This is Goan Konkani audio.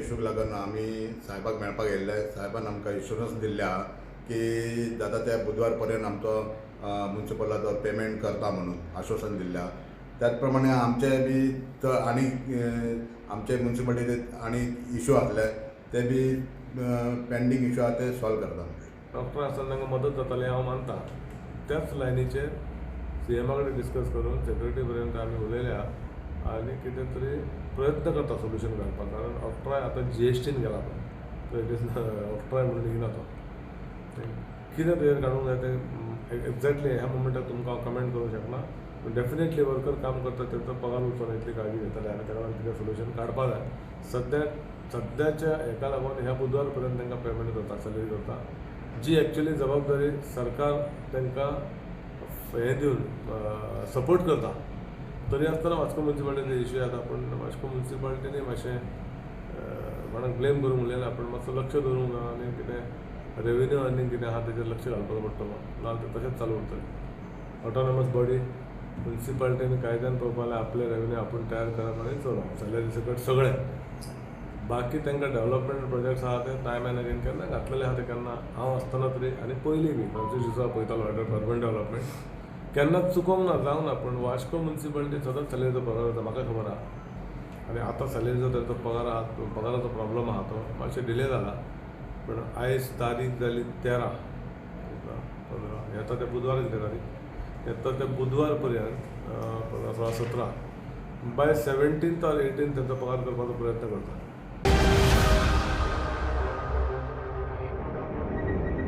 इशूक लागून आमी साहेबाक मेळपाक येयल्ले. साहेबान आमकां इन्शुरन्स दिल्ले आहा की जाता त्या बुधवार पर्यंत आमचो मुन्सिपलाचो पेमेंट करता म्हणून आश्वासन दिल्लें आहा. त्याच प्रमाणे आमचे बी आनी आमचे मुन्सिपालिटीचे आनी इशू आसले ते बी पेंडींग इशू आहा ते सॉल्व करता. डॉक्टर आसतना तांकां मदत जाताली हांव मानता. त्याच लायनीचेर सीएमा कडेन डिस्कस करून सेक्रेटरी पर्यंत आमी उलयल्या आनी कितें तरी प्रयत्न करता सोल्युशन काडपाक. कारण ऑक्ट्राय आतां जीएसटीन गेला तो, it is octroi म्हणून येना तो. कितें तेजेर काडूंक जाय तें एक्झॅक्टली ह्या मुमेंटाक तुमकां हांव कमेंट करूंक शकना, पूण डेफिनेटली वर्कर काम करता तेचो पगार वचून इतली काळजी घेतले आनी ताका लागून कितें सोल्युशन काडपाक जाय. सद्याच्या हेका लागून ह्या बुधवार पर्यंत तांकां पेमेंट करता, सॅलरी करता, जी एक्चुअली जबाबदारी सरकार तांकां हें दिवन सपोर्ट करता. तरी आसतना वास्को मुन्सिपालिटीचे इश्यू येता, पूण वास्को मुन्सिपालिटीनी मातशें कोणाक ब्लेम करूंक उलयना, पूण मातसो लक्ष दवरूंक ना आनी कितें रेवेन्यू अर्निंग कितें आहा तेजेर लक्ष घालपाक पडटलो, ना तें तशेंच चालू उरतलें. ऑटोनॉमस बॉडी मुन्सिपालिटीन कायद्यान पळोवपाक जाल्यार आपले रेवेन्यू आपूण तयार करप आनी चलोवप, सॅलरी सकट सगळें. बाकी तांकां डेवलपमेंट प्रोजेक्ट्स आहा ते टायम एन्ड अगेन केन्ना घातलेले आहा ते, केन्ना हांव आसतना तरी आनी पयलीं बी फ्रांसीस डिसोजा पळयतालो अर्बन डेवलपमेंट केन्नाच चुकोवंक ना, जावंक ना. पूण वास्को मुन्सिपालिटी सदांच सॅलरीचो पगार जाता म्हाका खबर आहा. आनी आतां सॅलरीचो तांचो पगार आहा, पगाराचो प्रॉब्लम आहा तो मातशें डिले जाला. पूण आयज तारीख जाली 13 15, येता ते बुधवार कितें तारीख येता ते बुधवार पर्यंत 15 16 17 बाय 17 ऑर 18 तांचो पगार करपाचो प्रयत्न करता.